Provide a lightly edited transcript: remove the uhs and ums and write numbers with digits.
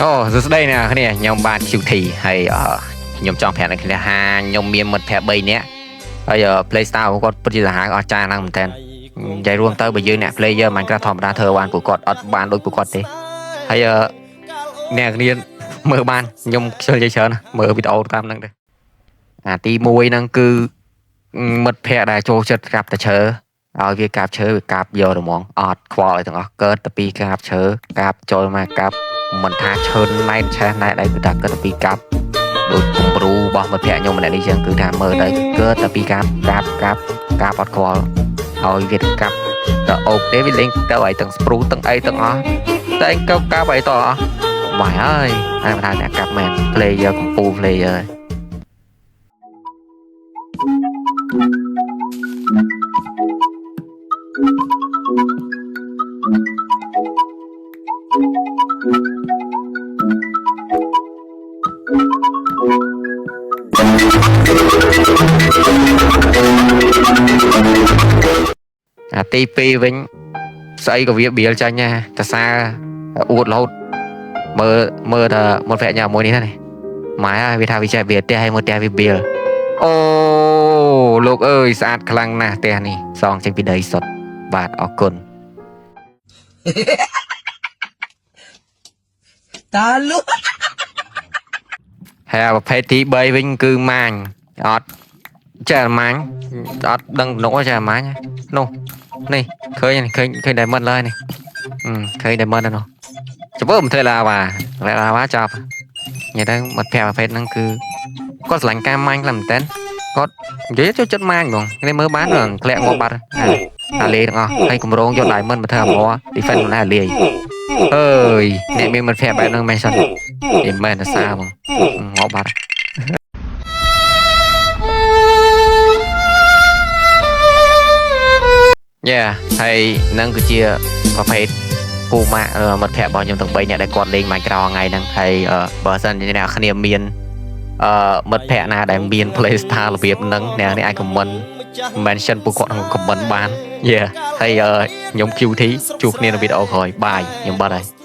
អូសួស្តីអ្នកនរគ្នាខ្ញុំបាទ QT ហើយខ្ញុំចង់ប្រាប់អ្នកគ្នាថាខ្ញុំមានមិត្តភ័ក្តិ3នាក់ហើយ play style របស់គាត់ពិតជាសាហាវអស្ចារ្យណាស់មែនតើនិយាយរួមទៅបើយើងអ្នក player Minecraft ធម្មតាធ្វើបានពួកគាត់អត់បានដូចពួកគាត់ទេហើយអ្នកគ្នាមើលបានខ្ញុំខ្ជិលនិយាយច្រើនណាស់មើលវីដេអូតាមហ្នឹងទៅអាទី1ហ្នឹងគឺមិត្តភ័ក្តិដែលចូលចិត្តកាប់តែឈើឲ្យវាកាប់ឈើវាកាប់យកតែហ្មងអត់ខ្វល់អីទាំងអស់កើតតែពីកាប់ឈើកាប់ចូលមកកាប់មិនថាឈើណែនឆេះណែនអីគឺថាកើតតែពីកាប់ដូចគំរូរបស់មិត្តភ័ក្តិខ្ញុំម្នាក់នេះចឹងគឺថាមើលទៅកើតតែពីកាប់កាប់កាប់កាប់អត់ខ្វល់ឲ្យវាកាប់ទៅអូកទេវាលេងទៅឲ្យទាំងស្ព្រូទាំងអីទាំងអស់តែឯងកោកាប់អីតអស់បាយហើយតែមិនថាអ្នកកាប់មែន player កំពូល player អាទី2វិញស្អីក៏វាបៀលចាញ់ដែរតសាអួតរហូតមើលមើលថាមិត្តភក្តិញ៉ាំមួយនេះណាម៉ែហើយវាថាវាចេះវាផ្ទះហើយមើលផ្ទះវាបៀលអូលោកអើយស្អាតខ្លាំងណាស់ផ្ទះនេះសងចេញពីដីសុទ្ធបាទអរគុណ តាលុ ហើយអាប្រភេទទី3វិញគឺម៉ាញអត់ចេះម៉ាញអត់ដឹងទំនុកទេចេះម៉ាញនោះនេះឃើញឃើញឃើញ diamond ឡើយនេះឃើញ diamond ហើយនោះចំពោះមិនធ្វើឡាវ៉ាឡាវ៉ាចប់និយាយទៅមិត្តភក្តិប្រភេទហ្នឹងគឺគាត់ស្រឡាញ់ការម៉ាញខ្លាំងមែនតើគាត់និយាយចូលចិត្តម៉ាញហ្មងនេះមើលបានធ្លាក់ងាប់បាត់អាលេទាំងអស់ហើយកម្រងយក diamond មកធ្វើអាម defense មិនដែរលាយអើយអ្នកមានមិត្តភក្តិបែបហ្នឹងមែនសិននិយាយមែនតែសារហ្មងងាប់បាត់ យ៉ាហើយនឹងគឺជាប្រភេទពូម៉ាក់មិត្តភ័ក្តិរបស់ខ្ញុំទាំង3នាក់ដែលគាត់លេង Minecraft ថ្ងៃហ្នឹងហើយបើសិនជាអ្នកគ្នាមានមិត្តភ័ក្តិណាដែលមាន play style របៀបហ្នឹងអ្នកនេះអាច comment mention ពួកគាត់ក្នុង comment បានយ៉ាហើយខ្ញុំ QT ជួបគ្នានៅវីដេអូក្រោយបាយខ្ញុំបាត់ហើយ។